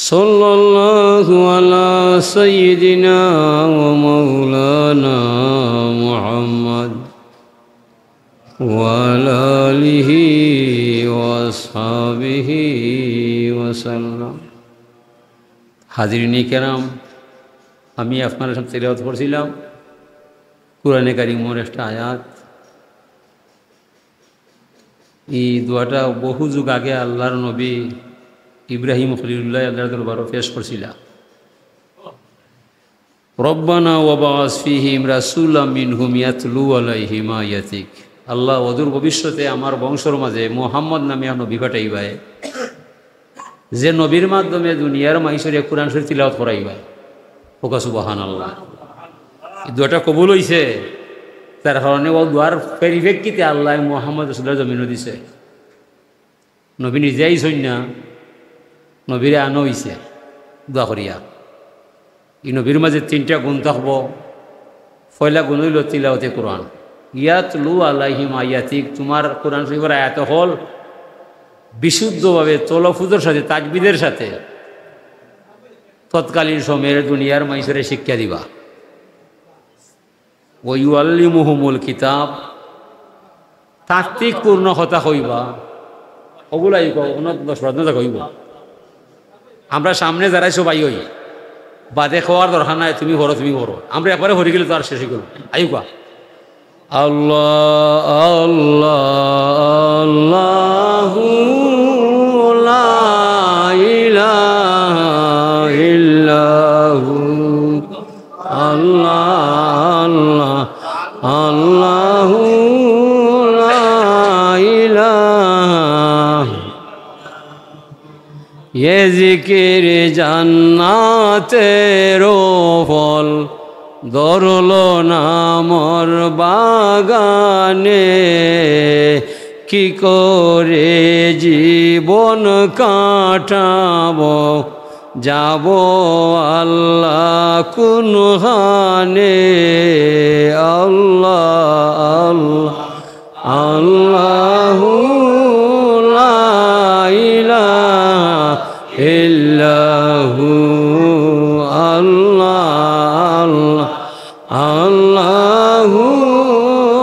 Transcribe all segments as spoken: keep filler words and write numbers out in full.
صلى الله على سيدنا ومولانا محمد وعلى آله وأصحابه وسلم. হাজিরিনে কেরাম, আমি আপনারার সামনে তিলাওয়াত করছিলাম কোরআনে কারিমর একটা আয়াত। এই দোয়াটা বহু যুগ আগে আল্লাহর নবী ইব্রাহিম খলিলুল্লাহ আল্লাহর দরবারো পেশ করছিলা। "রব্বানা ওয়াবআস ফীহিম রাসূলাম মিনহুম ইয়াতলু আলাইহিম আয়াতিক।" আল্লাহ, অদূর ভবিষ্যতে আমার বংশর মাঝে মুহাম্মদ নামে এক নবী পাঠাইবায়, যে নবীর মাধ্যমে দুনিয়ার মাইনষরে কোরআন শরীফ তিলাওয়াত করাইবায়। কউক্কা সুবহানাল্লাহ। এই দোয়াটা কবুল অইছে, তার কারণে অউ দোয়ার পরিপ্রেক্ষিতে আল্লাহ মুহাম্মদ রাসূলুল্লাহ জমিনো দিছে। নবী নিজে আইছইন না, নবীরে আনা অইছে দোয়া করিয়া। এই নবীর মাঝে তিনটা গুণ থাকবো। পয়লা গুণ অইলো তিলাওয়াতে কোরআন। ইয়াতলু আলাইহিম আয়াতিক, তুমার কোরআন শরীফর আয়াত অকল বিশুদ্ধভাবে তলফুজর সাথে, তাজবিদের সাথে তৎকালীন সময়ের দুনিয়ার মাইনষরে শিক্ষা দিবা। ওয়া ইউআল্লিমুহুমুল কিতাব, তাত্ত্বিকপূর্ণ কথা কইবা। অগুলাই কও, কোনো দশ বারো কথা কইবা। আমরা সামনে যারাই সবাই অই, বাদে কওয়ার দরকার নাই, তুমি পড়ো, তুমি পড়ো। আমরা একবারে পড়ি গেলে তো আর শেষ অইগেলো। আইউক্কা। আল্লাহ, আল্লাহ, আল্লাহু লা ইলাহা ইল্লাহু। আল্লাহ, আল্লাহ, আল্লাহু লা ইলাহা। এ জিকির জান্নাতেরও ফল, ধরল না মোর বাগানে। কি করে জীবন কাটাবো, যাব আল্লাহ কোন হানে। আল্লাহ, আল্লাহ, আল্লাহু লা ইলাহা ইল্লাহু। আল্লাহ, আল্লাহ, আল্লাহু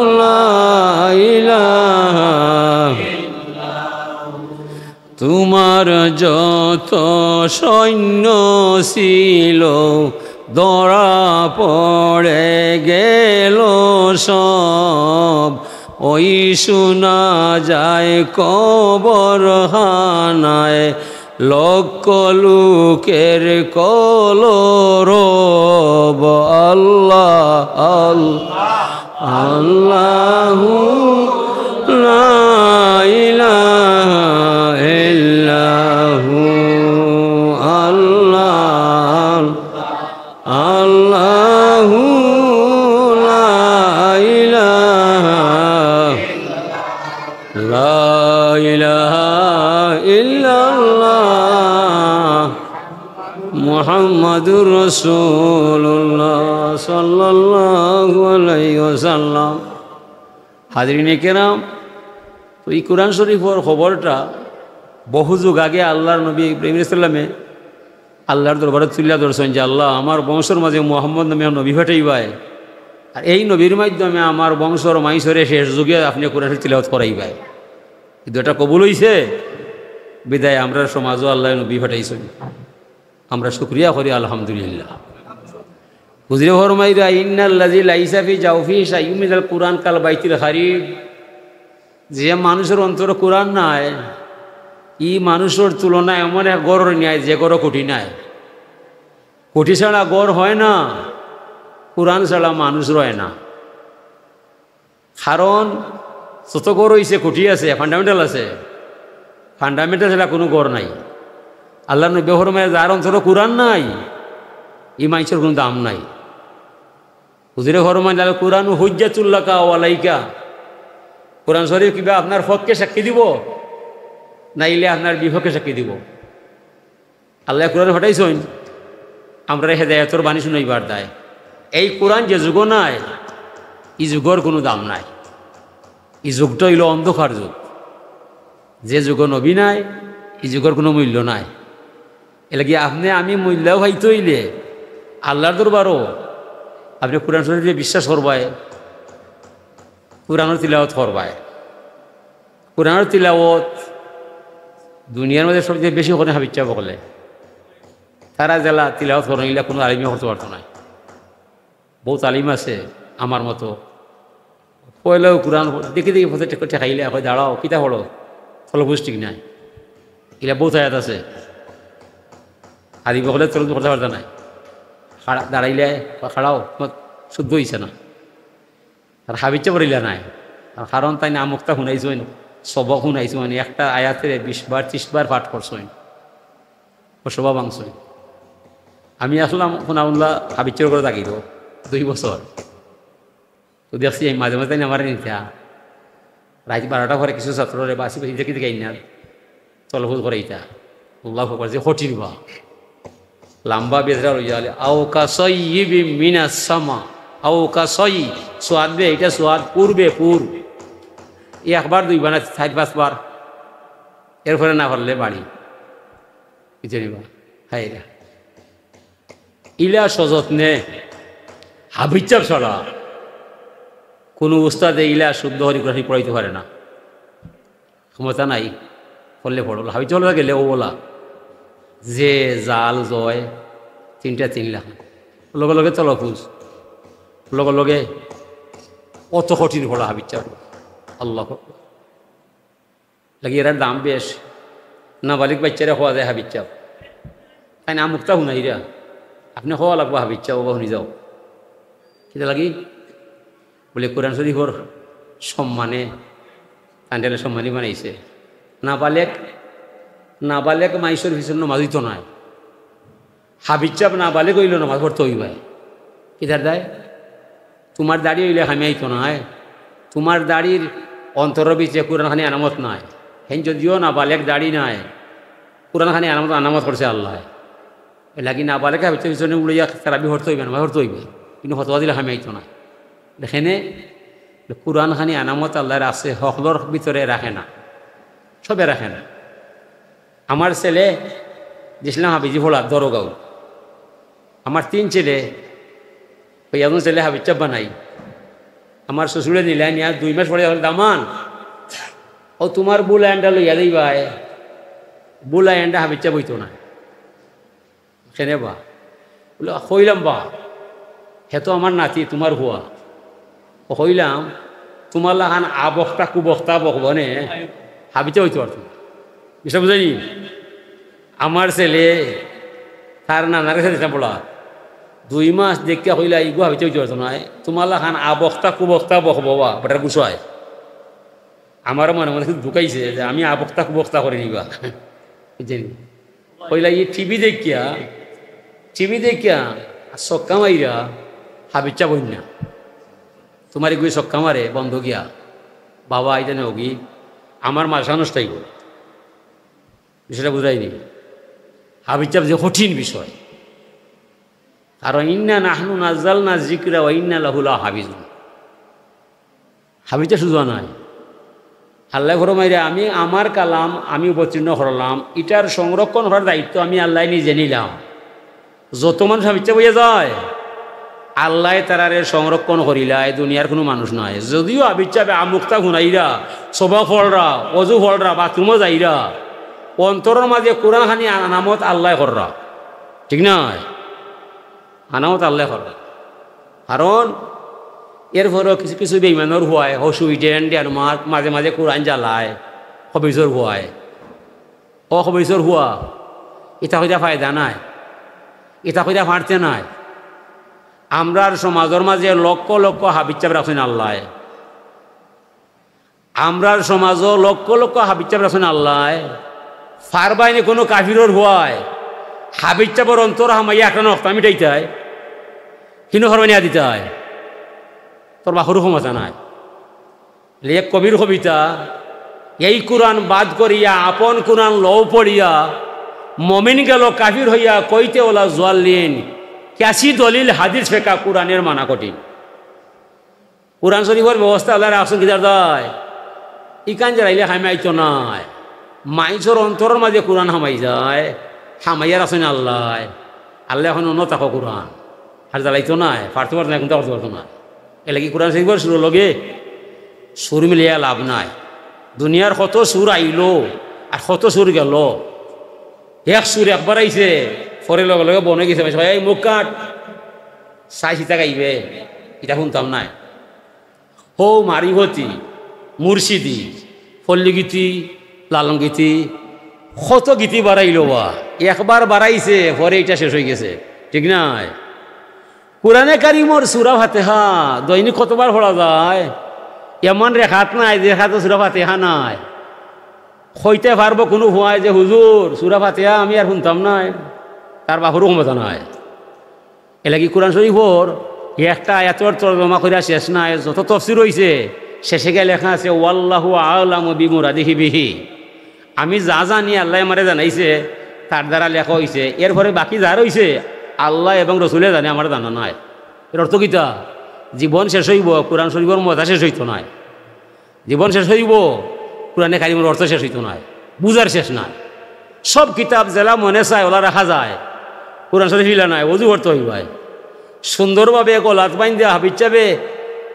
লা ইলাহা। তুমার যত সৈন্য ছিল, ধরা পড়ে গেল সব। ওই শোনা যায় কবর হানায়, লক্ষ লোকের কলরব। আল্লাহ, আল্লাহ, আল্লাহু লা ইলাহা ইল্লাহু। আল্লাহ, আল্লাহু লা ইলাহা, লা ইলাহা ইল্লাল্লাহ। মুহাম্মাদুর রাসূলুল্লাহ সাল্লাল্লাহু আলাইহি ওয়াসাল্লাম। হাজিরিনে কেরাম, তো এই কোরআন শরীফর খবরটা বহু যুগ আগে আল্লাহর নবী ইব্রাহিম আলাইহিস সালামে আল্লাহর দরবারে তুলিয়া ধরছইন যে, "আল্লাহ, আমার বংশর মাঝে মুহাম্মদ নামে এক নবী পাঠাইবায়, আর এই নবীর মাধ্যমে আমার বংশর মাইনষরে শেষ যুগে আপনে কোরআন শরীফ তিলাওয়াত করাইবায়।" এই দোয়াটা কবুল অইছে, বিধায় আমরার সমাজও আল্লায় নবী পাঠাইছইন। আমরা শুকরিয়া করি, আলহামদুলিল্লাহ। হুজুরে ফরমাইরা, "ইন্নাল্লাযী লাইসা ফি জাওফিহি শাইউম মিনাল কুরআন কাল বাইতিল খারিব।" যে মানুষর অন্তরো কোরআন নাই, ই মানুষর তুলনা এমন এক ঘরর ন্যায় যে ঘরো খুঁটি নাই। খুঁটি ছাড়া ঘর হয় না, কোরআন ছাড়া মানুষ রয় না। কারণ যত ঘর অইছে, খুঁটি আছে, fundamental আছে, fundamental ছাড়া কুনু ঘর নাই। আল্লাহর নবী ফরমায়, যার অন্তরো কোরআন নাই, ই মাইনষর কুনু দাম নাই। হুজুরে ফরমাইন, "আল কুরআনু হুজ্জাতুল লাকা ওয়া আলাইকা।" কোরআন শরীফ কিবা আপনার পক্ষে সাক্ষী দিবো, নাইলে আপনার বিপক্ষে সাক্ষী দিবো। আল্লায় কোরআন পাঠাইছইন, আমরারে হেদায়েতর বাণী শুনাইবার দায়। এই কোরআন যে যুগো নাই, ই যুগর কুনু দাম নাই। ই যুগটা অইলো অন্ধকার যুগ। যে যুগো নবী নাই, ই যুগর কুনু মূল্য নাই। এর লাগি আপনে আমি মূল্য পাইতে অইলে আল্লার দরবারো আপনে কোরআন শরীফে বিশ্বাস করবায়, কোরআনর তিলাওয়াত করবায়। কোরআনর তিলাওয়াত দুনিয়ার মাঝে সবচেয়ে বেশি করে হাফিজ সাব অকলে। তারা যেলা তিলাওয়াত করইন, ইলা কুনু আলিমে করতে পারতো নায়। বউত আলিম আছে আমার মতো, পয়লাউ কোরআন দেখি দেখি পথে ঠেক-, ঠেকাইলে কয়, "দাঁড়াও, কিতা পড়ো? তলফুজ ঠিক নায়।" ইলা বউত আয়াত আছে। আলিম অকলে তলফুজ করতে পারতা নায়। খাড়া-, দাঁড়াইলে কয়, "খাড়াও, তুমার শুদ্ধ অইছে না।" আর হাফিজ সাব ইলা নায়। আর কারণ তাইন আমুক্তা হুনাইছইন, সবক হুনাইছইন, একটা আয়াতরে বিশ বার, ত্রিশ বার পাঠ করছইন। ও সভা ভাঙছইন। আমি আসলাম হুনাউল্লাহ হাফিজ সাবর ঘরো থাকি তো দুই বছর। তো দেখছি আমি মাঝে মাঝে তাইন আমারে নিতা। রাইত বারোটা পরে কিছু ছাত্ররে বাসি বাসি দেখি দেখি আইনা তলফুজ করাইতা। আল্লাহু আকবার, যে কঠিন বা। লম্বা বেজরা লইয়া আলে, "আও কাসাইয়িবিম মিনাস সামা, আও কাসাই", সোয়াদ বে, ইটা সোয়াদ, পুর বে, পুর। এই একবার দুইবার না, চাইর পাঁচবার। এরপরে না পারলে বাড়ি। বুঝছইন বা? হায়রা। ইলা সযত্নে হাফিজ সাব ছাড়া কুনু উস্তাদে ইলা শুদ্ধ করি কোরআন শরীফ পড়াইতে পারে না। ক্ষমতা নাই, পড়লে পড়ো। হাফিজ সাব গেলে অউ অলা, যে জাল জয়, তিনটা তিন লাখ। লগে লগে তলফুজ, লগে লগে অত কঠিন পড়া হাফিজ সাব। আল্লাহু আকবার। লাগি এরার দাম বেশ। নাবালিগ বাইচ্চারে কওয়া যায় হাফিজ সাব। তাইন আমুক্তা হুনাইরা। আপনে কওয়া লাগবো হাফিজ সাব, ওবা হুনি যাও। কিতা লাগি? বুলে, কোরআন শরীফর সম্মানে, তানরে সম্মানী বানাইছে। নাবালেগ, নাবালেগ মাইনষর পিছনে নমাজ অইতো নায়। হাফিজ সাব নাবালেগ অইলেও নমাজ পড়তে অইবায়। কিতার দায়? তুমার দাড়ি অইলে কামে আইতো নায়। তুমার দাড়ির অন্তরর ভিতরে কোরআন খানি আনামত নাই। হেন যদিও নাবালেগ, দাড়ি নাই, কোরআন খানি আনামত, আনামত করছে আল্লায়। এর লাগি নাবালেগ হাফিজ সাবর পিছনে উড়াইয়া তারাবি পড়তে অইবে, নমাজ পড়তে অইবে, কিন্তু ফতোয়া দিলে কামে আইতো নায়। দেখইননি, কোরআন খানি আনামত আল্লায় রাখছে, হকলর ভিতরে রাখে না, সবে রাখে না। আমার ছেলে দিছলাম হাফিজি পড়াত দরগাঁও। আমার তিন ছেলে, অউ একজন ছেলে হাফিজ সাব বানাই। আমার শ্বশুরে নিলা নিয়া দুই মাস পরে কইল, "দামান, অউ তুমার বুলাইনটা লইয়া যাইবায়, বুলাইনটা হাফিজ সাব অইতো নায়।" কেনে বা? বুলে, "কইলাম বা, হে তো আমার নাতি, তুমার পুয়া।" অউ কইলাম, "তুমার লাখান আবক্তা কুবক্তা বকবো নে, হাফিজ সাব অইতো পারতো নায়।" বিষয়টা বুঝছইননি? আমার ছেলে তার নানার গেছে দিছলাম পড়াত, দুই মাস দেখিয়া কইলা, "ইগু হাফিজ সাব অইতো পারতো নায়, তুমার লাখান আবক্তা কুবক্তা বকবো বা, বেটার গুছায়।" আমারও মনে মনে কিছু ঢুকাইছে যে আমি আবক্তা কুবক্তা করি নিবা। বুঝছইননি? কইলা, "ই টিভি দেখিয়া, টিভি দেখিয়া আর ছক্কা মাইরা হাফিজ সাব অইন না। তুমার ইগুয়ে ছক্কা মারে বন্ধ গিয়া। বাবা, ইতা নেওগি, আমার মাদ্রাসা নষ্ট অইবো।" বিষয়টা বুঝছইননি? হাফিজ সাব যে কঠিন বিষয়। কারণ, "ইন্না নাহনু নাজ্জালনা যিকরা ওয়া ইন্না লাহু লাহাফিজুন।" হাফিজ সাব সুজা নায়। আল্লায় ফরমাইরা, "আমি আমার কালাম আমি অবতীর্ণ করলাম, ইটার সংরক্ষণ করার দায়িত্ব আমি আল্লায় নিজে নিলাম।" যত মানুষ হাফিজ সাব অইয়া যায়, আল্লায় তারারে সংরক্ষণ করিলায়, দুনিয়ার কুনু মানুষ নায়। যদিও হাফিজ সাবে আমুক্তা হুনাইরা, সবক পড়রা, অজু পড়রা, বাথরুমো যাইরা, অন্তরর মাঝে কোরআন খানি আনামত আল্লায় কররা, ঠিক নায়? আনামত আল্লায় কররা। কারণ এরপরেও কিছু কিছু বেইমানর পুয়ায়, হউ সুইডেন, ডেনমার্ক, মাঝে মাঝে কোরআন জ্বালায়, খবিসর পুয়ায়। অউ খবিসর পুয়া, ইতা কইরা ফায়দা নাই, ইতা কইরা ফাটতে নাই। আমরার সমাজর মাঝে লক্ষ লক্ষ হাফিজ সাব রাখছইন আল্লায়। আমরার সমাজো লক্ষ লক্ষ হাফিজ সাব রাখছইন আল্লায়। ফারবায়নি কুনু কাফিরর পুয়ায় হাফিজ সাবর অন্তর হামাইয়া একটা নকতা মিটাইতায়, হিনো ফারবায়নি আদিতায়। তোর বাপরও ক্ষমতা নাই। এক কবির কবিতা, "এই কোরআন বাদ করিয়া আপন কোরআন লও পড়িয়া, মমিন গেল কাফির হইয়া কইতে ওলা জুয়াল্লিন, ক্যাসি দলিল হাদিস ফেকা কোরআনের মানা কঠিন।" কোরআন শরীফর ব্যবস্থা আল্লায় রাখছইন কিতার দায়? ইখান জ্বালাইলে কামে আইতো নায়। মাইনষর অন্তরর মাঝে কোরআন হামাই যায়, থামাইয়া রাখছইন আল্লায়। আল্লায় কইন অনো থাকো কুরআন। আর জ্বালাইতো নায়, পারতো পারতো নায়, কুন্তা করতো পারতো নায়। এরলাগি কুরআন শরিফর সুরর লগে সুর মিলাইয়া লাভ নাই। দুনিয়ার কত সুর আইলো আর কত সুর গেলো। এক সুর একবার আইছে, পরে লগে লগে বন্ধ অইগেছে। মানষে কয়, "এই মুখ কাট, চাই চিতা গাইবে, ইটা হুনতাম নায়।" হউ মারিফতি, মুর্শিদি, পল্লীগীতি, লালনগীতি, কত গীতি বারাইলো বা। একবার বারাইছে, পরে ইটা শেষ অইগেছে। ঠিক নায়? কুরআনে কারিমর সুরা ফাতেহা দৈনিক কতবার পড়া যায়? এমন রেকাত নাই যে রেকাতো সুরা ফাতেহা নাই। কইতে পারবো কুনু পুয়ায় যে, "হুজুর, সুরা ফাতেহা আমি আর হুনতাম নায়।" তার বাপরও ক্ষমতা নাই। এরলাগি কুরআন শরিফর একটা আয়াতর তর্জমা কইরা শেষ নাই, যত তফসির অইছে, শেষে গিয়া লেখা আছে, "ওয়াল্লাহু আ'লামু বিমুরাদিহি বিহি।" আমি যা জানি আল্লায় আমারে জানাইছে, তার দ্বারা লেখা অইছে। এরপরে বাকি যা রইছে, আল্লায় এবং রসুলে জানে, আমারে জানা নাই। এর অর্থ কিতা? জীবন শেষ অইবো, কুরআন শরিফর মজা শেষ অইতো নায়। জীবন শেষ অইবো, কুরআনে কারিমর অর্থ শেষ অইতো নায়, বুঝার শেষ নাই। সব কিতাব যেলা মনে চায় অলা রাখা যায়, কুরআন শরিফ ইলা নায়, অজু করতে অইবায়। সুন্দরভাবে গলাত বাইন্ধা হাফিজ সাবে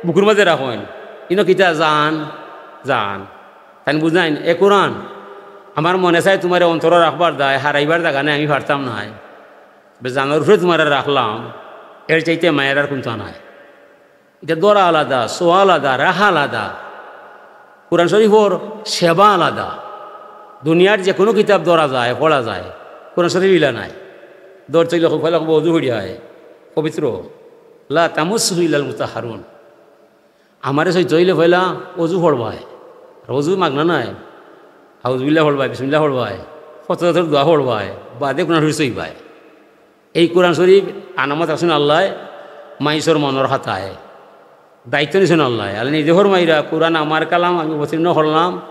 বুকুর মাঝে রাখইন, ইনো কিতা জান, জান। তাইন বুঝাইন, "এ কুরআন, আমার মনে চায় তুমারে অন্তরো রাখবার দায়, হারাইবার জাগা নাই, আমি পারতাম নায়। বে জানর উপরে তুমারে রাখলাম, এর চাইতে মায়ার আর কুন্তা নাই।" ইটা ধরা আলাদা, ছোঁয়া আলাদা, রাখা আলাদা। কুরআন শরিফর সেবা আলাদা। দুনিয়ার যেকুনু কিতাব ধরা যায়, পড়া যায়, কুরআন শরিফ ইলা নায়। ধরতে অইলে খুব, পয়লা খুব অজু করিয়া অয়, পবিত্র। "লা তামাসসুহু ইল্লাল মুতাহহারুন।" আমারে ছইতে অইলে পয়লা অজু পড়বায়। আর অজু মাগনা নায়। আউযুবিল্লাহ পড়বায়, বিসমিল্লাহ পড়বায়, কত জাতর দোয়া পড়বায়, বাদে কুরআন শরিফ ছইবায়। এই কুরআন শরিফ আনামত রাখছইন আল্লায়, মাইনষর মনর খাতায়। দায়িত্ব নিছইন আল্লায়। আল্লায় নিজে ফরমাইরা, "কুরআন আমার কালাম, আমি অবতীর্ণ করলাম,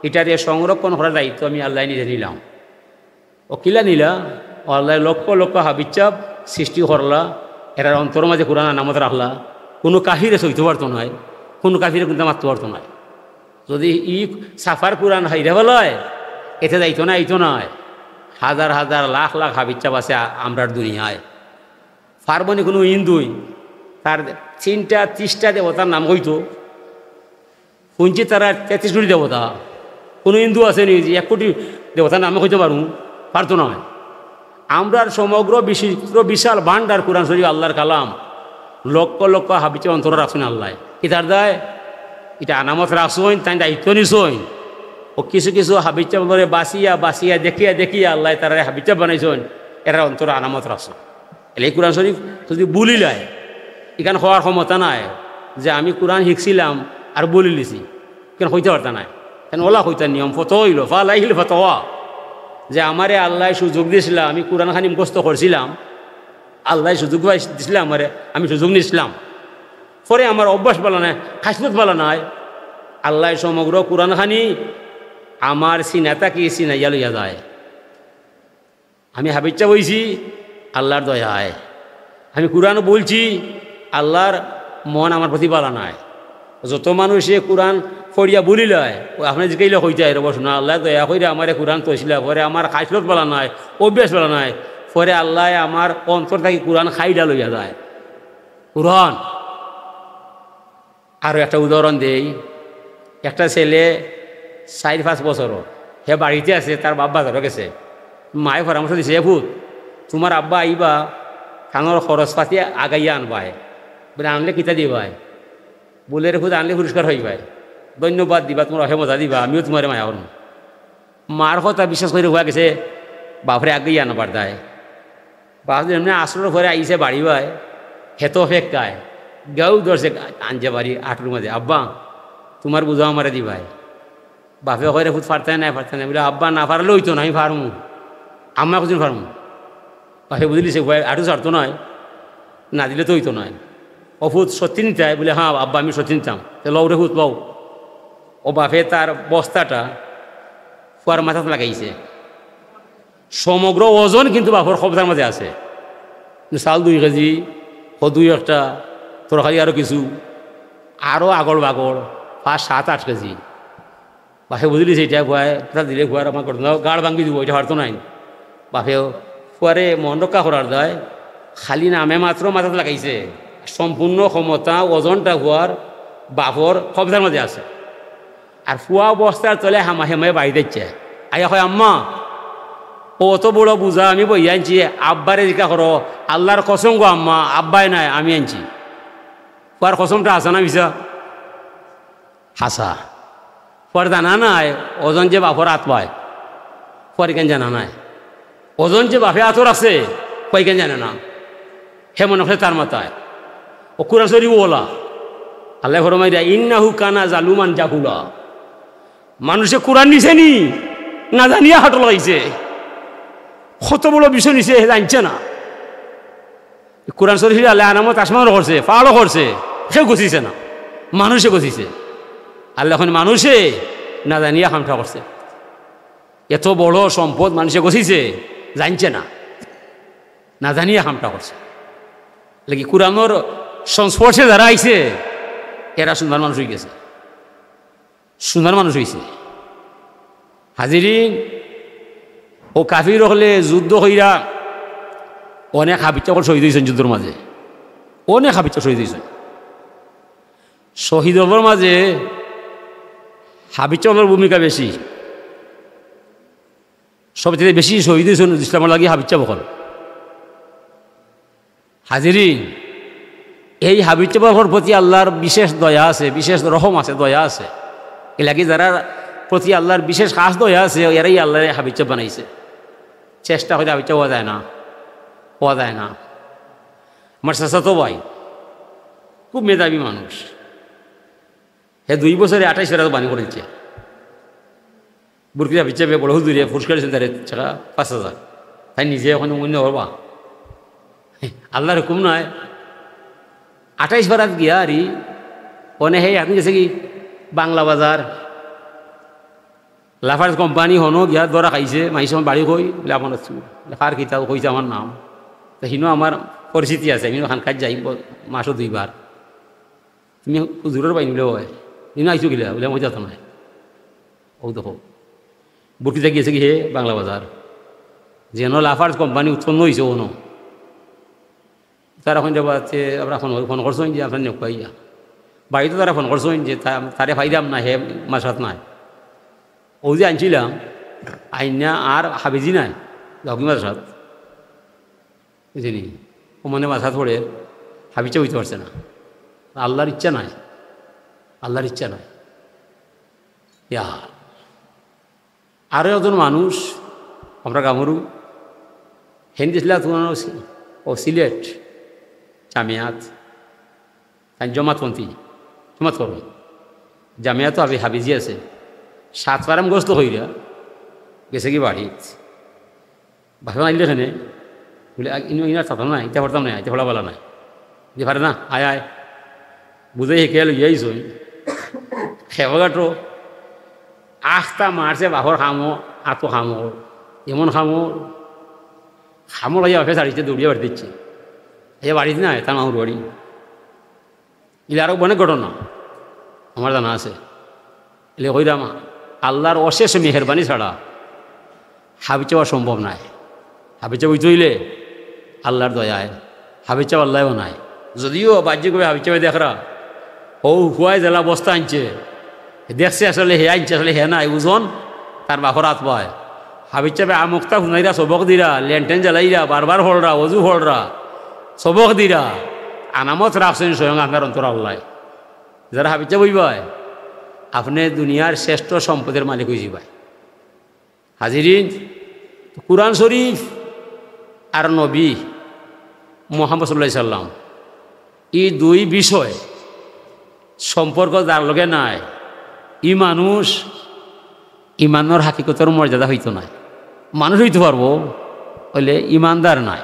ইটারে সংরক্ষণ করার দায়িত্ব আমি আল্লায় নিজে নিলাম।" অউ কিলা নিলা? অউ আল্লায় লক্ষ লক্ষ হাফিজ সাব সৃষ্টি করলা, এরার অন্তরর মাঝে কুরআন আনামত রাখলা, কুনু কাফিরে ছইতো পারতো নায়, কুনু কাফিরে কুন্তা মাততো পারতো নায়। যুদি ই ছাপার কুরআন হারাইয়া গেলে, এতে যাইতো না, আইতো নায়। হাজার হাজার লাখ লাখ হাফিজ সাব আছে আ-, আমরার দুনিয়ায়। পারবো নি কুনু হিন্দুয় তার তিনটা তিরিশটা দেবতার নাম কইতো? হুনছি তারা তেত্রিশ কুটি দেবতা। কুনু হিন্দু আছে নি যে এক কুটি দেবতার নাম কইতো পারমু? পারতো নায়। আমরার সমগ্র বিচিত্র বিশাল ভান্ডার কুরআন শরিফ আল্লার কালাম, লক্ষ লক্ষ হাফিজ সাবর অন্তরো রাখছইন আল্লায়। কিতার দায়? ইটা আনামত রাখছইন, তাইন দায়িত্ব নিছইন। অউ কিছু কিছু হাফিজ সাবরে বাছিয়া বাছিয়া দেখিয়া দেখিয়া আল্লায় তারারে হাফিজ সাব বানাইছইন, এরার অন্তরো আনামত রাখছইন। এরলাগি কুরআন শরিফ যুদি ভুলিলায়, ইখান কওয়ার ক্ষমতা নাই যে আমি কুরআন শিখছিলাম আর ভুলিলিছি, ইখান কইতা পারতা নায়। ইখান অলা কইতা নিয়ম, ফতোয়া অইলো, ফালাইহিল ফতোয়া, যে আমারে আল্লায় সুযোগ দিছলা, আমি কুরআন খানি মুখস্থ করছিলাম, আল্লায় সুযোগ পাই-, দিছলা আমারে, আমি সুযোগ নিছলাম। পরে আমার অভ্যাস ভালা নায়, খাসলত ভালা নায়। আল্লায় সমগ্র কুরআন খানি আমার সিনা থাকি ছিনাইয়া লইয়া যায়। আমি হাফিজ সাব অইছি আল্লার দয়ায়। আমি কুরআন ভুলছি, আল্লার মন আমার প্রতি ভালা নায়। যত মানষে কুরআন পড়িয়া ভুলিলায়, অউ আপনে জিকাইলে কইতা, "এরে বা হুনো, আল্লায় দয়া কইরা আমারে কুরআন থইছলা, পরে আমার খাসলত ভালা নায়, অভ্যাস ভালা নায়, পরে আল্লায় আমার অন্তর থাকি কুরআন কাড়িয়া লইয়া যায়।" কুরআন। আরো একটা উদাহরণ দেই, একটা ছেলে চাইর পাঁচ বছরর, হে বাড়িত আছে, তার বাপ বাজারো গেছে। মায়ে পরামর্শ দিছে, "এ পুত, তুমার আব্বা আইবা, তানর খরচপাতি আগাইয়া আনবায়।" বুলে, "আনলে কিতা দিবায়?" বুলে, "এরে পুত, আনলে পুরস্কার পাইবায়, ধন্যবাদ দিবা, তুমার বাপে মজা দিবা, আমিও তুমারে মায়া করমু।" মার কথা বিশ্বাস করি পুয়া গেছে বাপরে আগাইয়া আনবার দায়। বাপ যেমনে আছরর পরে আইছে বাড়িবায়, হে তো অপেক্ষায়, গেউ ধরছে আঞ্জা বাড়ি আটুর মাঝে, "আব্বা, তুমার বুঝা আমারে দিবায়।" বাপে কয়, "রে পুত, পারতায় নায়, পারতায় নায়।" বুলে, "আব্বা, না পারলে অইতো না, আমি পারমু, আম্মা কইছইন পারমু।" বাপে বুঝিলিছে পুয়ায় আটু ছাড়তো নায়, না দিলে তো অইতো নায়। "ও পুত, সত্যি নিতায়?" বুলে, "হ্যাঁ আব্বা, আমি সত্যি নিতাম।" "তে লও রে পুত, লও।" অউ বাপে তার বস্তাটা পুয়ার মাথাত লাগাইছে। সমগ্র ওজন কিন্তু বাপর কবজার মাঝে আছে। চাউল দুই কেজি, কদু একটা, তরকারি আরো কিছু, আরো আগড় বাগড়, পাঁচ, সাত, আট কেজি। বাপে বুঝিলিছে ইটা পুয়ায়, ইটা দিলে পুয়ার আমার ঘটনা, গাড় ভাঙ্গি দিবো, ইটা পারতো নায়। বাপেও ফুয়ারে মন রক্ষা করার দায় খালি নামে মাত্র মাথাত লাগাইছে, সম্পূর্ণ ক্ষমতা ওজনটা ফুয়ার বাপর কবজার মাঝে আছে। আর ফুয়া বস্তার তলে হামা হেমায় বাড়ি দিচ্ছে। আইয়া কয়, "আম্মা, অত বড় বুঝা আমি বই আনছি, আব্বারে জিকা করো, আল্লাহর কসম গো আম্মা, আব্বায় নাই, আমি আনছি।" ফুয়ার কসমটা হাছা না মিছা? হাছা। ফুয়ার জানা নাই ওজন যে বাপর আত পায়, ফুয়ার ইখান জানা নাই। ওজন যে বাপে আতর আছে, ফুয়া ইখান জানে না। হে মনে করে তার মাথায়। ও কুরআন শরীফ ওলা। আল্লায় ফরমাইরা, "ইন্নাহু কানা জালুমান জাহুলা।" মানুষে কুরআন নিছে নি, না জানিয়া হাঁটো লাগাইছে। কত বড় বিষয় নিছে, হে জানছে না। কুরআন শরীফ আল্লায় আনামত আসমানও করছে, পাহাড়ও করছে, কেউ গছিছে না, মানুষে গছিছে। আল্লায় কইন মানুষে না জানিয়া কামটা করছে। এত বড় সম্পদ মানুষে গছিছে, জানছে না, না জানিয়া কামটা করছে। লাগি কুরআনর সংস্পর্শে যারা আইছে, এরা সুন্দর মানুষ অইগেছে। সুন্দর মানুষ অইছে। হাজিরিন, অউ কাফির অকলে যুদ্ধ কইরা অনেক হাফিজ অকল শহীদ অইছইন যুদ্ধর মাঝে, অনেক হাফিজ অকল শহীদ অইছইন। শহীদ অকলর মাঝে হাফিজ অকলর ভূমিকা বেশি, সবচেয়ে বেশি শহীদ অইছইন ইসলামর লাগি হাফিজ অকল। হাজিরিন, এই হাফিজ অকলর প্রতি আল্লাহর বিশেষ দয়া আছে, বিশেষ রহম আছে, দয়া আছে। এর লাগি যারার প্রতি আল্লাহর বিশেষ খাস দয়া আছে, এরাউ আল্লায় হাফিজ বানাইছে। চেষ্টা করি হাফিজ অওয়া যায় না, অওয়া যায় না। আমার চাচাতো ভাই, খুব মেধাবী মানুষ, হে দুই বছরে আঠাইশ পারা জবানি করিলিছে। বুরকিনা হিসাবে বড় হুজুরে পুরস্কার দিছইন তারে টেকা পাঁচ হাজার। তাইন নিজে অখন অইন্য করবা, আল্লাহর হুকুম নায়। আঠাইশ পারাত গিয়া আরি, অনে হে অখন গেছে কি বাংলা বাজার, লাফার্জ কোম্পানি হনো গিয়া ধরা খাইছে, মাইনষে বাড়ি কই, বলে, "আমার নাম।" বলে, "কার কিতা?" কইছে, "আমার নাম।" তো হিনো আমার পরিচিতি আছে, আমি অখান কাজ যাই, ব-, মাসো দুইবার। "তুমি হুজুরর ভাই?" বলে, "অয়।" "তুমি আইছো কিলা?" বলে, "আমি যাইতাম নায়।" অউ দেখো, বুরকিনা গেছে কি হে বাংলা বাজার, যেন লাফার্জ কোম্পানি উৎপন্ন অইছে অনো। তারা কইন যে, "বাচ্চা, আমরা ফোন, ফোন করছইন যে আপনার নেকুয়াইয়া।" বাড়িত তারা ফোন করছইন যে, "তা-, তারে পাইরাম না, হে মাদ্রাসাত নাই।" অউ যে আনছিলাম, আইনা আর হাফিজি নাই, যাওগি মাদ্রাসাত। বুঝছইন নি? অউ মানে মাদ্রাসাত পড়ে, হাফিজ অইতে পারছে না। আল্লাহর ইচ্ছা নাই, আল্লাহর ইচ্ছা নাই। ইয়া। আরো একজন মানুষ, আমরা গামরু, হেন দিছিলা তোমার ও সি-, ও সিলেট জামিয়াত, তাইন জমাতপন্থী, জমাত করো। জামিয়াত তো হাবি-, হাফিজি আছে। সাত পারাম গস্ত কইরা গেছে কি বাড়িত। বাপে মাতিলে কেনে? বলে, "আ, ইনো, ইনো আর থাকতাম না, ইতা করতাম না, ইতা পড়া বালা নায়।" যে পারে না, আয়, আয়। বুঝাই হেকে লইয়া আইছইন। খেপা কাটো। আখতা মারছে বাপর কামড়, আতো কামড়। এমন কামড়। কামড় অইয়া বাপে ছাড়িছে, দৌড়িয়া বাড়িত দিচ্ছে। এই বাড়িত না, তার মামুর বাড়ি। ইলা আরো অনেক ঘটনা আমার জানা আছে। এলে কইরাম, আল্লাহর অশেষ মেহেরবানি ছাড়া হাফিজ অওয়া সম্ভব নায়। হাফিজ অইতে অইলে আল্লাহর দয়ায়, হাফিজ আল্লায়ও নাই। যদিও বাহ্যিকভাবে হাফিজ দেখরা, অউ হুয়ায় যেলা বস্তা আনছে, দেখছে আসলে হে আনছে, আসলে হে নায়, ওজন তার বাপর আত পায়। হাফিজ সাবে আমুকতা হুনাইরা সবক দিরা, লেনটেন জ্বালাইরা, বারবার পড়রা, অজু পড়রা, সবক দিরা, আনামত রাখছইন স্বয়ং আপনার অন্তর আল্লায়। যারা হাফিজ সাব অইবায়, আপনে দুনিয়ার শ্রেষ্ঠ সম্পদের মালিক অইযিবায়। হাজিরিন, কুরআন শরীফ আর নবী মুহাম্মদ সাল্লাল্লাহু আলাইহি সাল্লাম, ই দুই বিষয় সম্পর্ক যার লগে নাই, ই মানুষ ইমানর হাকিকতর মর্যাদা অইতো নায়। মানুষ অইতো পারবো, অইলে ইমানদার নায়।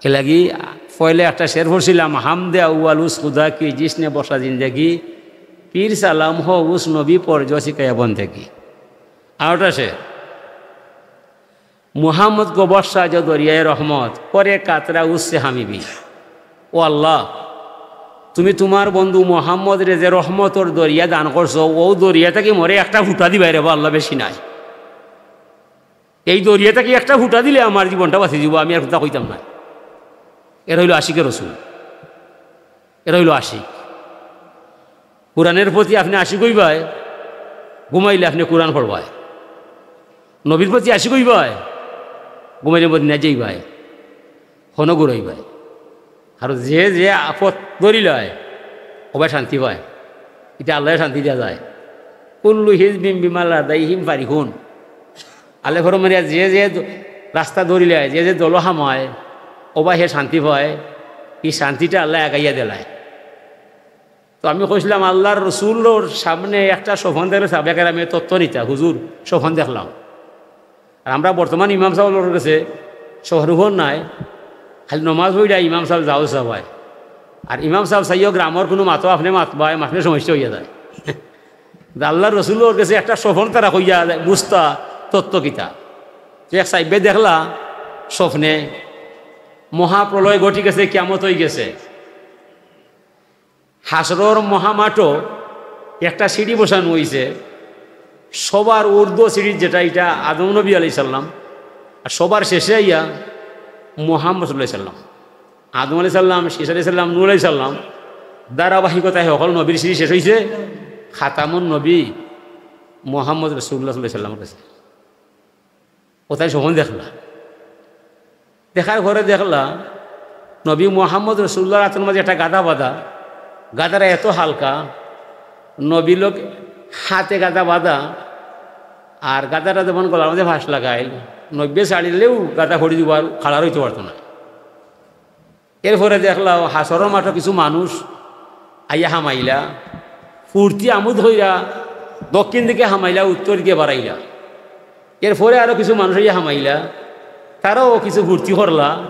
এরলাগি পয়লা একটা শের পড়ছিলাম, "হামদে আউয়াল উস খুদা কি জিসনে বখশা জিন্দেগি, ফির সালাম হো উস নবী পর জো সিখায়া বন্দেগি।" আরোটা শের, "মুহাম্মদ কো বখশা জো দরিয়ায়ে রহমত, করে কাতরা উসসে হামি ভি।" ও আল্লাহ, তুমি তুমার বন্ধু মুহাম্মদরে যে রহমতর দরিয়া দান করছো, অউ দরিয়া থাকি মোরে একটা ফুটা দিবায় রেবা আল্লাহ, বেশি নায়। এই দরিয়া থাকি একটা ফুটা দিলে আমার জীবনটা বাঁচি যাইবো, আমি আর কথা কইতাম না। এরা অইলো আশিকে রসুল, এরা অইলো আশিক। কোরআনের প্রতি আপনে আশিক অইবায়, ঘুমাইলে আপনে কোরআন পড়বায়। নবীর প্রতি আশিক অইবায়, ঘুমাইলে মদিনাত যাইবায়, হনো ঘুরাইবায়। আর যে যে পথ ধরিলায়, অবায় শান্তি পায়। ইটা আল্লায় শান্তি দিয়া যায়। কুল্লু হিজবিম বিমা লাদাইহিম ফারিহুন। আল্লায় ফরমাইরা যে যে দ-, রাস্তা ধরিলায়, যে যে দলো হামায়, অবায় হে শান্তি পায়। ই শান্তিটা আল্লায় আগাইয়া দিলায়। তো আমি কইছিলাম, আল্লার রসুলর সামনে একটা স্বপন দেখলে সাহাবায়ে কেরামে তথ্য নিতা, "হুজুর, স্বপন দেখলাম।" আর আমরা বর্তমান ইমাম সাবর গেছে স্বপন নাই, খালি নমাজ পড়িয়া ইমাম সাব যাও চাবায়। আর ইমাম সাব চাইও গ্রামর কুনু মাতো আপনে মাতবায়, মাতলে সমস্যা অইয়া যায়। আল্লার রসুলর গেছে একটা স্বপন তারা কইয়া যায়, বুঝতা তথ্য কিতা। তো এক সাহেবে দেখলা স্বপনে মহাপ্রলয় ঘটি গেছে, কিয়ামত অই গেছে। হাশরর মহামাঠো একটা সিঁড়ি বসানো অইছে, সবার ঊর্ধ্ব সিঁড়ির যেটা, ইটা আদম নবী আলাইহিস সালাম, আর সবার শেষে আইয়া মুহাম্মদ সাল্লাল্লাহু আলাইহি সাল্লাম। আদম আলাইহিস সালাম, শীষ আলাইহিস সালাম, নূহ আলাইহিস সালাম, ধারাবাহিকতায় হকল নবীর সিঁড়ি শেষ অইছে খাতামুন নবী মুহাম্মদ রাসূলুল্লাহ সাল্লাল্লাহু আলাইহি সাল্লামর গেছে। অতায় স্বপন দেখলা। দেখার পরে দেখলা নবী মুহাম্মদ রাসূলুল্লাহর আতর মাঝে একটা গাদা বাধা। গাদাটা এত হালকা, নবীর লগে হাতে গাদা বাধা, আর গাদাটা যেমন গলার মাঝে ফাঁস লাগাইল, নবীয়ে ছাড়িলেউ গাদা পড়ি যাইবো, আর খাড়া রইতো পারতো না। এরপরে দেখলা হাশরর মাঠো কিছু মানুষ আইয়া হামাইলা, ফুর্তি আমোদ কইরা দক্ষিণ দিকে হামাইলা, উত্তর দিকে বারাইলা। এরপরে আরো কিছু মানুষ আইয়া হামাইলা, তারাও কিছু ফুর্তি করলা,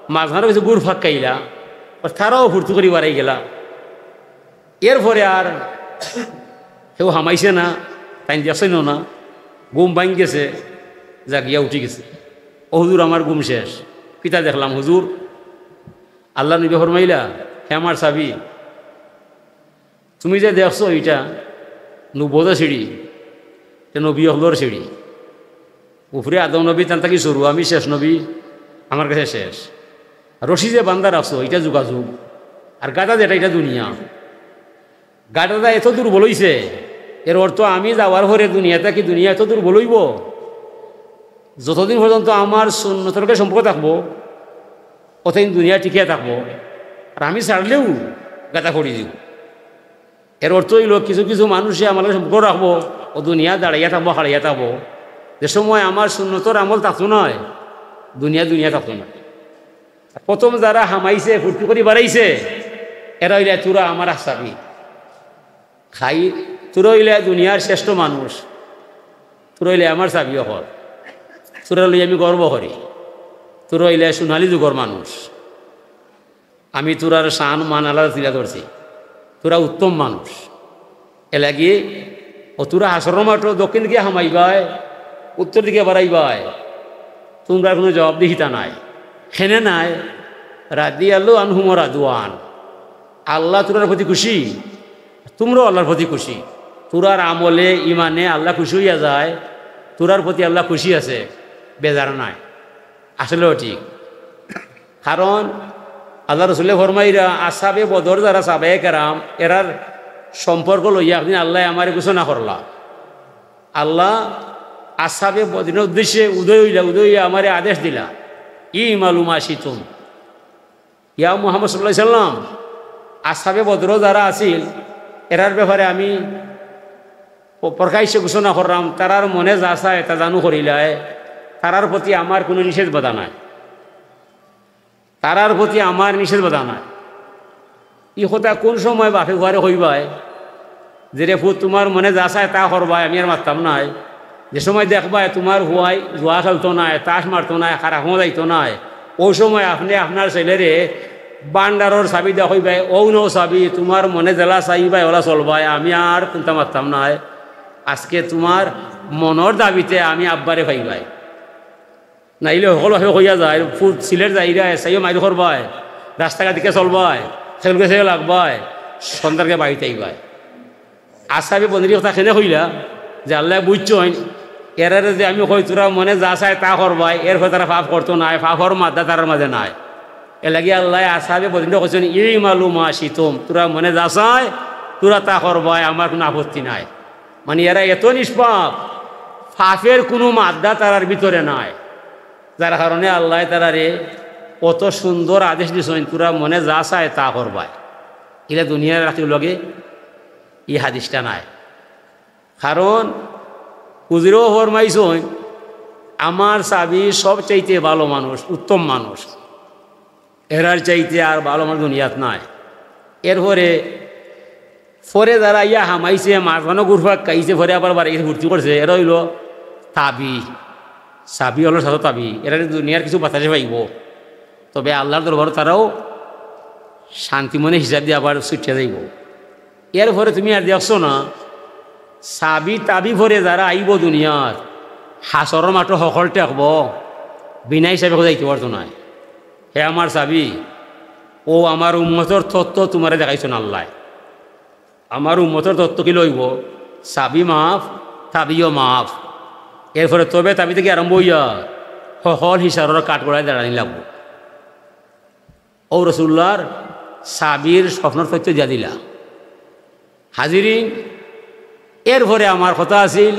মাঝখানো কিছু ঘুরফাক খাইলা, আর তারাও ফুর্তি করি বারাই গেলা। এরপরে আর কেউ হামাইছে না, তাইন দেখছইন না, ঘুম ভাঙি গেছে, জাগিয়া উঠি গেছে। "ও হুজুর, আমার ঘুম শেষ, কিতা দেখলাম হুজুর?" আল্লার নবীয়ে ফরমাইলা, "হে আমার সাহাবী, তুমি যে দেখছো ইটা নবুয়তর সিঁড়ি, ইটা নবী অকলর সিঁড়ি। উপরে আদম নবী, তান থাকি শুরু, আমি শেষ নবী, আমার গেছে শেষ। রশি যে বান্ধা রাখছো, ইটা যোগাযোগ। আর গাদা যেটা, ইটা দুনিয়া।" গাদাটা এত দুর্বল অইছে, এর অর্থ আমি যাওয়ার পরে দুনিয়া থাকি দুনিয়া এত দুর্বল অইবো, যতদিন পর্যন্ত আমার সুন্নতর লগে সম্পর্ক থাকবো, অতদিন দুনিয়া টিকিয়া থাকবো, আর আমি ছাড়লেউ গাদা পড়ি যাইবো। এর অর্থ অইলো, কিছু কিছু মানুষে আমার লগে সম্পর্ক রাখবো, অউ দুনিয়া দাঁড়াইয়া থাকবো, খাড়াইয়া থাকবো। যে সময় আমার সুন্নতর আমল থাকতো নায়, দুনিয়া দুনিয়া থাকতো নায়। প্রথম যারা হামাইছে, ফুর্তি করি বারাইছে, এরা অইলা তুরা আমার আহসাবি। খাই, তুরা অইলা দুনিয়ার শ্রেষ্ঠ মানুষ, তুরা অইলা আমার সাহাবী অকল, তুরা লইয়া আমি গর্ব করি, তুরা অইলা সোনালী যুগর মানুষ। আমি তুরার শান মান আলাদা তুলিয়া ধরছি, তুরা উত্তম মানুষ। এরলাগি অউ তুরা হাশরর মাঠো দক্ষিণ দিকে হামাইবায়, উত্তর দিকে বারাইবায়, তুমরার কুনু জবাবদিহিতা নাই। হেনে নাই, রাদিয়াল্লাহু আনহুম ওয়া রাদু আন। আল্লাহ তুরার প্রতি খুশি, তুমরাও আল্লার প্রতি খুশি। তুরার আমলে, ইমানে আল্লাহ খুশি অইয়া যায়, তুরার প্রতি আল্লাহ খুশি আছে, বেজার নাই। আসলেও ঠিক। কারণ আল্লার রসুলে ফরমাইরা, আসহাবে বদর যারা সাহাবায়ে কেরাম, এরার সম্পর্ক লইয়া একদিন আল্লায় আমারে ঘোষণা করলা। আল্লাহ আসহাবে বদরিনর উদ্দেশ্যে উদয় অইলা, উদয় অইয়া আমারে আদেশ দিলা, "ইমালু মা শিতুম।" ইয়া মুহাম্মদ সাল্লাল্লাহু আলাইহি সাল্লাম, আসহাবে বদরো যারা আছিল, এরার ব্যাপারে আমি প-, প্রকাশ্যে ঘোষণা করলাম, তারার মনে যা চায় তা জানু করিলায়, তারার প্রতি আমার কুনু নিষেধ বাধা নাই, তারার প্রতি আমার নিষেধ বাধা নাই। ই কথা কুন সময় বাপে ফুয়ারে কইবায় যে, "রে ফুত, তুমার মনে যা চায় তা করবায়, আমি আর মাততাম নায়।" যে সময় দেখবায় তুমার ফুয়ায় জুয়া খেলতো নায়, তাস মারতো নায়, খারাপ যাইতো নায়, অউ সময় আপনে আপনার ছেলেরে ভান্ডারর চাবি দিয়া কইবায়, "অউ নেও চাবি, তুমার মনে যেলা চাইবায় অলা চলবায়, আমি আর কুন্তা মাততাম নায়। আজকে তুমার মনর দাবিতে আমি আব্বারে পাইবায়।" নাইলে হকল বাপে কইয়া যায়, "ফুত সিলেট যাইরায়, চাইও মাইর করবায়, রাস্তাঘাট দিকে চলবায়, খেলকে চাইও লাগবায়, সন্ধ্যারকে বাড়িত আইবায়।" আসহাবে বদরির কথা কেনে কইলা যে আল্লায় বুঝছইন, এরারে যদি আমি কই, "তোরা মনে যা চায় তা করবায়," এরপর তারা পাপ করতো নায়, পাপর মাদ্দা তারার মাঝে নাই। এর লাগি আল্লায় আসহাবে বদরিনরে কইছইন, "ইমালু মা শিতুম, তোরা মনে যা চায়, তোরা তা করবায়, আমার কুনু আপত্তি নাই।" মানে এরা এত নিষ্পাপ, পাপের কুনু মাদ্দা তারার ভিতরে নাই, যার কারণে আল্লায় তারারে অত সুন্দর আদেশ দিছইন, "তোরা মনে যা চায় তা করবায়।" ইলা দুনিয়ার রাখির লগে ই হাদিসটা নাই। কারণ হুজুরেও ফরমাইছইন, আমার সাহাবি সবচাইতে ভালো মানুষ, উত্তম মানুষ, এরার চাইতে আর ভালো মানুষ দুনিয়াত নাই। এরপরে পরে যারা ইয়া হামাইছে, মাঝখানো ঘুরপাক খাইছে, পরে আবার বাড়ি গেছে, ফুর্তি করছে, এরা অইলো তাবি। সাহাবি অকলর সাথে তাবি, এরা দুনিয়ার কিছু বাতাসে পাইবো, তবে আল্লার দরবারো তারাও শান্তি মনে হিসাব দিয়া আবার ছুটিয়া যাইবো। এরপরে তুমি আর দেখছো না, সাহাবি তাবি পরে যারা আইবো দুনিয়াত, হাশরর মাঠো হকল ঠেকবো, বিনা হিসাবে কেউ যাইতে পারতো নায়। হে আমার সাহাবি, অউ আমার উম্মতর তত্ত্ব তুমারে দেখাইছইন আল্লায়। আমার উম্মতর তত্ত্ব কিলা অইবো? সাহাবি মাফ, তাবিও মাফ। এরপরে তবে তাবি থাকি আরম্ভ অইয়া হকল হিসাবর কাঠগড়ায় দাঁড়ানি লাগবো। অউ রসুলুল্লাহর সাহাবির স্বপ্নর তথ্য দিয়া দিলা। হাজিরিন, এরপরে আমার কথা আছিল,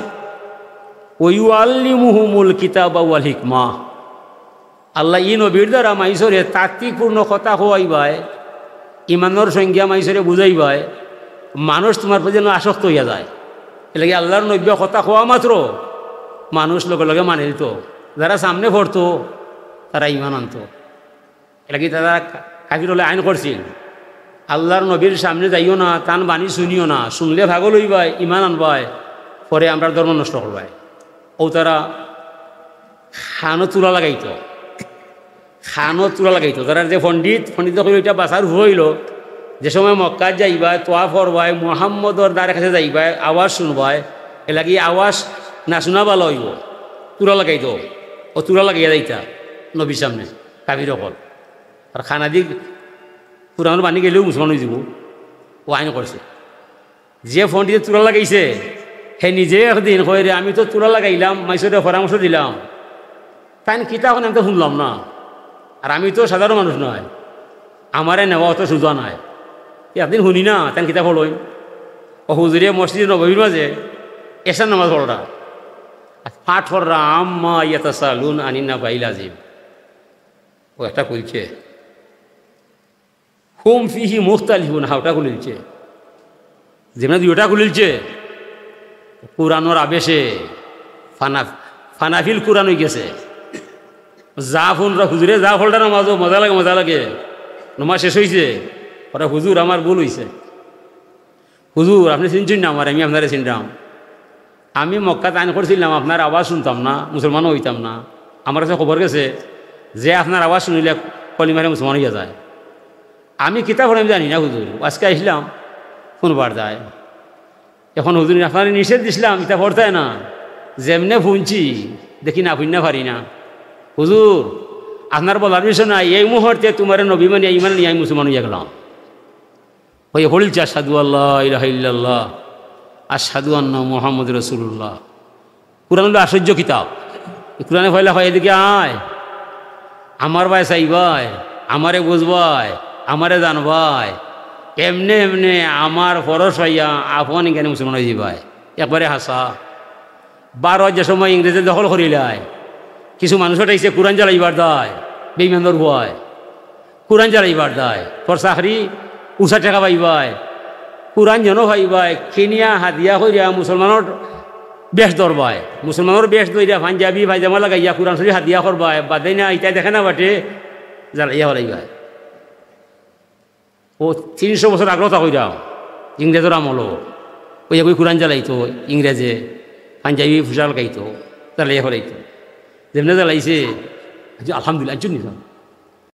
"ওয়া ইউআল্লিমুহুমুল কিতাবা ওয়াল হিকমা।" আল্লায় ই নবীর দ্বারা মাইনষরে তাত্ত্বিকপূর্ণ কথা কওয়াইবায়, ইমানর সংজ্ঞা মাইনষরে বুঝাইবায়, মানুষ তুমার প্রতি যেন আসক্ত অইয়া যায়। এর লাগি আল্লার নবীয়ে কথা কওয়া মাত্র মানুষ লগে লগে মানি নিতো, যারা সামনে পড়তো, তারা ইমান আনতো। এর লাগি তারা কা-, কাফির অকলে আইন করছিল, "আল্লার নবীর সামনে যাইও না, তান বাণী শুনিও না, শুনলে পাগল অইবায়, ইমান আনবায়, পরে আমরার ধর্ম নষ্ট করবায়।" অউ তারা কানো তুলা লাগাইতো, কানো তুলা লাগাইতো। তারার যে পণ্ডিত, পণ্ডিতে কইলো, "ইটা বাছার হুয়া অইলো, যে সময় মক্কাত যাইবায়, তওয়াফ করবায়, মুহাম্মদর দ্বারে কাছে যাইবায়, আওয়াজ শুনবায়, এর লাগি আওয়াজ না শুনা ভালা অইবো।" তুলা লাগাইতো, অউ তুলা লাগাইয়া যাইতা নবীর সামনে কাফির অকল। আর কানাদি কুরআনর বাণী গেলেও মুসলমান অইযিবো, অউ আইন করছে। যে পণ্ডিতে তুলা লাগাইছে, হে নিজে একদিন কয়, "রে, আমি তো তুলা লাগাইলাম, মাইনষরে পরামর্শ দিলাম, তাইন কিতা কইন আমি তো হুনলাম না, আর আমি তো সাধারণ মানুষ নায়, আমারে নেওয়া অত সুজা নায়। একদিন হুনি না, তাইন কিতা কইন।" অউ হুজুরে মসজিদে নববীর মাঝে এশার নামাজ পড়রা, আর পাঠ কররা, "আম্মা ইয়াতাসাআলুন আনিন নাবাইল আজিম।" অউ একটা খুলছে, "হুম ফিহি মুখতালিফুন", হা, অটা খুলিলছে। যেমনে দুইটা খুলিলছে, কুরআনর আবেশে ফানা-, ফানাফিল কুরআন অইগেছে। যা হুনরা হুজুরে, যা ফলটা নামাজো, মজা লাগে, মজা লাগে। নামাজ শেষ অইছে, কয়, "হুজুর, আমার ভুল অইছে।" "হুজুর, আপনে চিনছইন না আমারে, আমি আপনারে চিনরাম। আমি মক্কাত আইন করছিলাম, আপনার আওয়াজ শুনতাম না, মুসলমানও অইতাম না। আমার কাছে খবর গেছে যে আপনার আওয়াজ শুনিলে কলিমারে মুসলমান অইয়া যায়। আমি কিতা পড়ি আমি জানি না হুজুর, আজকে আইছলাম হুনবার দায়। এখন হুজুর আপনারে নিষেধ দিছলাম, ইতা পড়তায় না, যেমনে হুনছি দেখি না হুনিয়া পারি না। হুজুর, আপনার বলার বিষয় নাই, এই মুহূর্তে তুমারে নবী মানিয়া ইমান আনিয়া আমি মুসলমান অইয়া গেলাম।" কইয়া পড়িলছে, "আশহাদু আল্লা ইলাহা ইল্লাল্লাহ, আশহাদু আন্না মুহাম্মাদুর রাসূলুল্লাহ।" কুরআন অইলো আশ্চর্য কিতাব। ই কুরআনে পয়লা কয়, "এদিকে আয়, আমার বায় চাইবায়, আমারে বুঝবায়, আমারে জানবায়, এমনে এমনে আমার পরশ পাইয়া আপন ইখানে মুসলমান অইযিবায়।" একবারে হাছা। ভারত যে সময় ইংরেজে দখল করিলায়, কিছু মানুষ পাঠাইছে কুরআন জ্বালাইবার দায়, বেইমানর ভয়। কুরআন জ্বালাইবার দায়। তোর চাকরি, উষা টেকা পাইবায়। কুরআন যেন পাইবায়, কিনিয়া হাদিয়া করিয়া মুসলমানর বেশ ধরবায়। মুসলমানর বেশ ধরিয়া পাঞ্জাবি পায়জামা লাগাইয়া কুরআন শরীফ হাদিয়া করবায়। বাদে না, ইতায় দেখে না বাটে, জ্বালাইয়া ফালাইবায়। অউ তিনশো বছর আগর কথা কইরাম, ইংরেজর আমলো। অউ এগুই কুরআন জ্বালাইতো, ইংরেজে, পাঞ্জাবি পোশাক লাগাইতো, জ্বালাইয়া ফালাইতো। যেমনে জ্বালাইছে, আচ্ছা, আলহামদুলিল্লাহ, আচ্ছা, নিলাম।